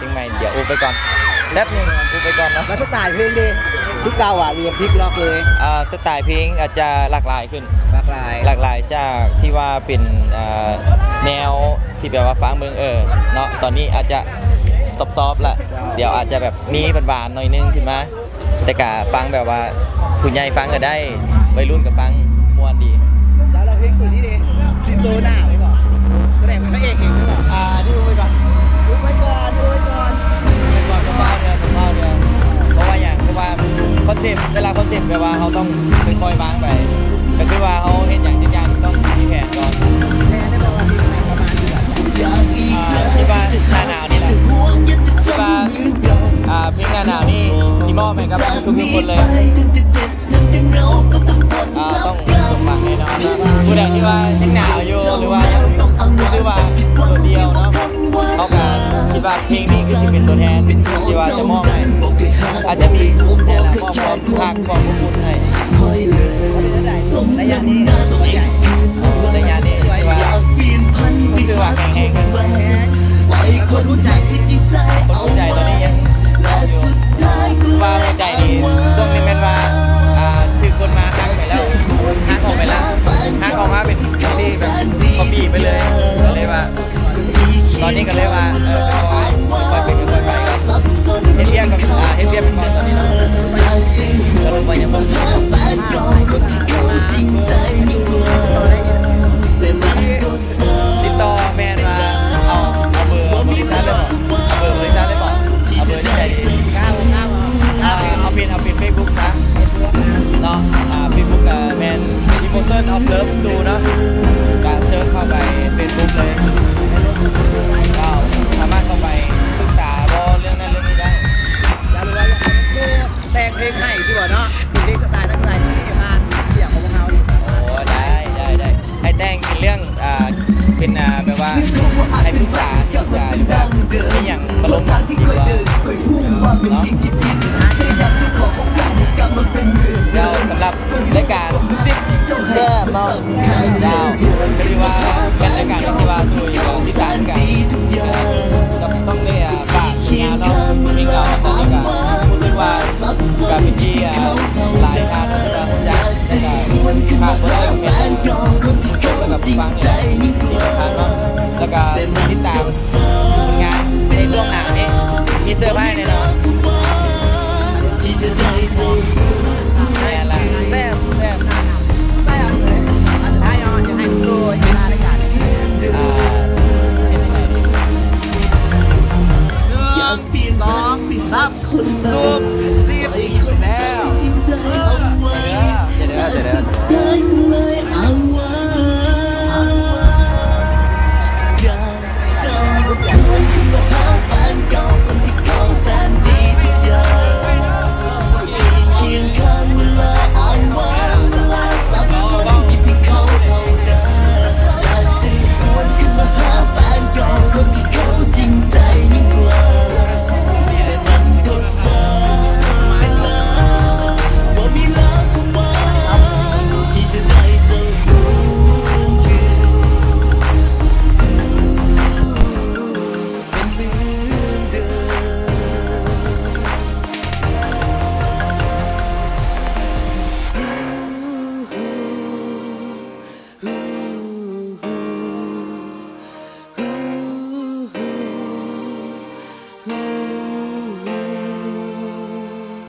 ພງໃໝ່ ດຽວອຸບໄວ້ກ່ອນ ແປັບໜຶ່ງ ອຸບໄວ້ກ່ອນເນາະ. ແລ້ວສະໄຕເພງເດ ຄືເກົ່າຫວາ ຫຼືວ່າພິກລັອກເລີຍ? ອ່າ ສະໄຕເພງອາດຈະຫຼາກຫຼາຍຂຶ້ນ ຫຼາກຫຼາຍ ຫຼາກຫຼາຍຈາກທີ່ວ່າເປັນ ອ່າ ແນວທີ່ແບບວ່າຟັງເບິ່ງ ເອີ ເນາະ. ຕອນນີ້ອາດຈະຊອບໆລະ ດຽວອາດຈະແບບມີຫວານໆໜ້ອຍໜຶ່ງຂຶ້ນມາ. ແຕ່ກະຟັງແບບວ່າຜູ້ໃຫຍ່ຟັງກະໄດ້ ໄວລຸ້ນກະຟັງມ່ວນດີ. ແລ້ວເພງໂຕນີ້ເດ ຊິໂຊໜ້າໄດ້ບໍ່? ສະແດງເປັນພະເອກເອງໄດ້ບໍ່? ອ່າ ອັນນີ້ອຸບໄວ້ກ່ອນ ອຸບໄວ້ກ່ອນ ອຸບໄວ້ກ່ອນ ອຸບໄວ້ກ່ອນ ເພາະວ່າຫຍັງ ເພາະວ່າຄອນເຊັບ ແຕ່ລະຄອນເຊັບແບບວ່າເຮົາຕ້ອງຄ່ອຍໆວາງໄປ ກະຄືວ່າເຮົາເຮັດຫຍັງຈັກຢ່າງຕ້ອງມີແຜນກ່ອນ. ແຜນໄດ້ບໍ່ວ່າຊິໄປປະມານເດືອນໃດ? ອ່າ ຄິດວ່າໜ້າໜາວນີ້ແຫຼະ ຄິດວ່າ ອ່າ ເພງໜ້າໜາວນີ້ຊິມອບໃຫ້ກັບທຸກໆຄົນເລີຍ. ອ່າ ຕ້ອງສົມຫວັງແນ່ນອນເນາະ. ຜູ້ໃດທີ່ວ່າຍັງໜາວຢູ່ ຫຼືວ່າຍັງຮູ້ສຶກວ່າໂດດດ່ຽວເນາະ ເຮົາກະຄິດວ່າເພງນີ້ຄືຊິເປັນຕົວແທນທີ່ວ່າຈະມອບໃຫ້ ອາດຈະມີແນ່ລະ ມອບຄວາມຮັກ ຄວາມອົບອຸ່ນໃຫ້. ໄລຍະນີ້ ໄລຍະນີ້ຖືວ່າ ຖືວ່າແຂງແຮງ ຄົນຫົວໃຈ ຄົນຫົວໃຈຕອນນີ້ຍັງເອົາຢູ່ ຄືວ່າຫົວໃຈນີ້ ຊ່ວງນີ້ແມ່ນວ່າ ອ່າ ຖືກຄົນມາຮັກໄປແລ້ວ ຮັກອອກໄປແລ້ວ ຮັກອອກມາເປັນທີ່ແບບ copy ໄປເລີຍ ກະເລີຍວ່າ ຕອນນີ້ກະເລີຍວ່າ ເອີ ຄ່ອຍເປັນຄ່ອຍໄປກ່ອນ ເຮັດວຽກກ່ອນ ອ່າ ເຮັດວຽກໄປກ່ອນຕອນນີ້ເນາະ. ສະຫຼຸບວ່າຍັງບໍ່ມີ ຕິດຕໍ່ແມ່ນວ່າ ເອົາ ເອົາເບີບໍລິສັດເລີຍບໍ? ເອົາເບີບໍລິສັດເລີຍບໍ? ເອົາເບີທີ່ໃດດີ? ອ່າ ເອົາເປັນ ເອົາເປັນເຟສບຸກຊະເນາະ. ອ່າ ເຟສບຸກກະແມ່ນ Emotion of Love Two ເນາະ ກະເຊີນເຂົ້າໄປເຟສບຸກເລີຍ ເຈົ້າ ສາມາດເຂົ້າໄປປຶກສາບໍ່ເລື່ອງນັ້ນເລື່ອງນີ້ໄດ້. ຢາກຮູ້ວ່າຢາກໃຫ້ແຕ່ງເພງໃຫ້ຊິບໍ່ເນາະ ເປັນເພງສະໄຕນັ້ນສະໄຕນີ້ ຜ່ານສຽງຂອງພວກເຮົານີ້. ໂອ້ ໄດ້ ໄດ້ ໄດ້ ໃຫ້ແຕ່ງເປັນເລື່ອງ ອ່າ ເປັນ ອ່າ ແບບວ່າໃຫ້ປຶກສາ ປຶກສາ ຫຼືວ່າມີຫຍັງມາລົມກັນດີກວ່າເນາະ. ແລ້ວສຳລັບ ລາຍການສິບແຊບເນາະ ເຈົ້າ ກະຖືວ່າເປັນລາຍການທີ່ວ່າສວຍອີກ ຕິດຕາມກັນ ກະຕ້ອງໄດ້ ອ່າ ຝາກຜົນງານເນາະ ເພງເກົ່າ ແລ້ວກະຮູ້ສຶກວ່າກະເປັນທີ່ ອ່າ ຫຼາຍທ່ານທີ່ວ່າຮູ້ຈັກ ແລ້ວກະຂາດບໍ່ໄດ້ກະແມ່ນ ອ່າ ຜູ້ຊົມ ແລ້ວກະຜູ້ຟັງ ທີ່ສຳຄັນເນາະ ແລ້ວກະຕິດຕາມຜົນງານໃນຊ່ວງໜ້ານີ້ ມີເຊີໄພຣສ໌ແນ່ນອນ. ແມ່ນລະ ແຊບ ແຊບ ແຊບເລີຍ. ອັນທ້າຍເຮົາຢາກໃຫ້ໂຊເວລາໃນການ ອ່າ ເຮັດຈັ່ງໃດດີ? ໜຶ່ງ ສອງ ສາມ ຊູມ ສິບ ແລ້ວ ເດີ ເດີ ເດີ.